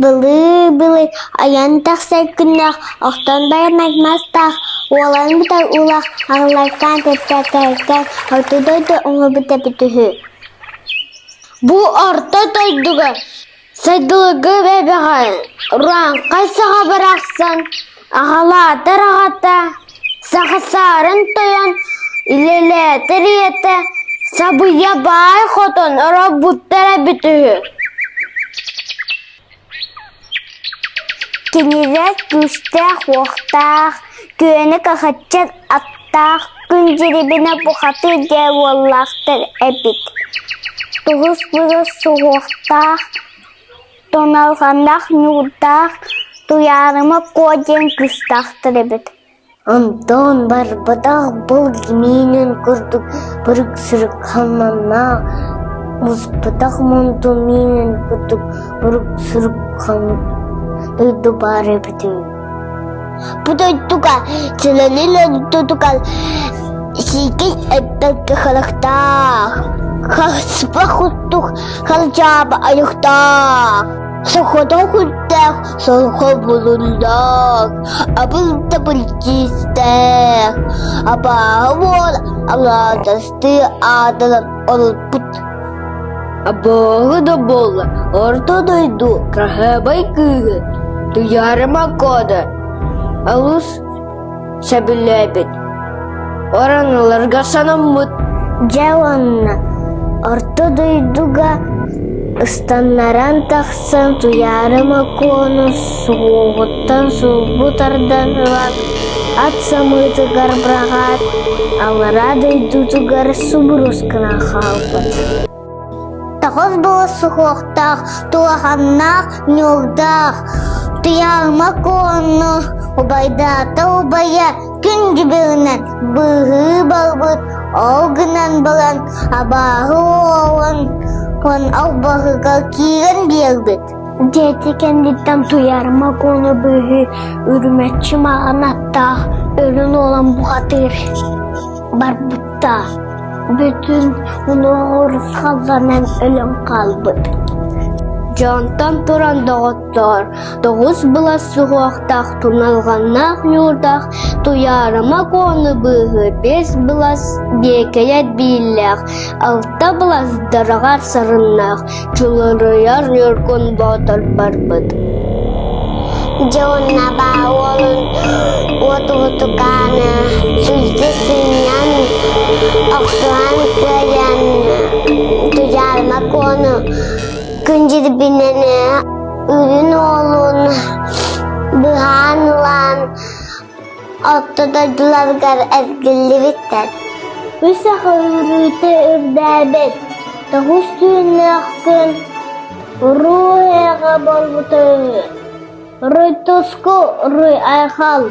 Былыы-былыр айан тахсар күннээх, охтон баран мастаах, уолан бүтэр уулаах, аҕыларкаан тэппэккэркээн орто дойду оҥорбута эбитэ үһү. Бу орто дойдуга сайдылыгы бэбэҕэ урааҥхай саха барахсан аҕалаатар аҕата, саха саарын тойон, үлэлээтэр ийэтэ Сабыйа баай хотон оробуттар эбит үһү. Кинилэр күүстээх-уохтаах, күөнэ кахаччар аттаах күн дьирибинэ бухатыыр диэн уоллаахтар эбит. Тугус былыр суһуохтаах, тоналҕаннаах ньуурдаах Туйаарыма Куо диэн кыыстаахтар эбит. Онтон барбатах булт миинин курдук бырык-сырык хамнаннаах, буспатах мунду миинин курдук бырык-сырык дойду баар эбит үһү. Бу дойдуга сэлэлин ордутугар сиикэй эппэккэ харахтаах, хаспа курдук халдьаaba айахтаах, сохото курдаах Солко булуннаах, абыл да былдьыыстаах, абааһы уол алаадастыы аатыран олорбут. Абааһы да буолла, орто дойду кыраһыабай кыыһы Туйаарыма Кода олус сөбүлээбит, оронолорго санаммыт. Дьэ уонна орто дойдуга ыстаннаран тахсан Туйаарыма Куону суһуоҕуттан сулбу тардан ылан ат самыытыгар быраҕаат, аллараа дойдутугар субурус гынан хаалбыт. Тоҕус буолус суһуохтаах, туоханнаах, ньуурдаах Туйаарыма Куону убайдаата убайа күн дьүбүрүнэн быыһыы барбыт, ол гынан баран абааһы уолун албаһыгар киирэн биэрбит. Дьиэти кэнниттэн Туйаарыма Куону быыһыы үрүмэччи маҕан аттаах өлөн уолан бухатыыр барбыта бүтүн унуоҕур халланан өлөн хаалбыт. Дьонтон туран доҕоттоор, тоҕус былас суһуохтаах туналҕаннаах ньуурдаах Туйаарыма Куону быыһы биэс былас биэкэйэр бииллээх, алта былас дараҕар сарыннаах Чулуруйар Ньургун Боотур барбыт. Дьэ уонна баа уолун уот уһутукааны сүлдьү сынньан, охсуһан кыайан Туйаарыма Куону күн дьирбинэн үрүн уолун быһаан ылан орто дойдуларыгар эргиллибиттэр. Үс саха үүрүүтэ үрдээбит, тоҕус түүннээх күн уруу эйэҕэ буолбута үһү. Руй туску, руй айхал.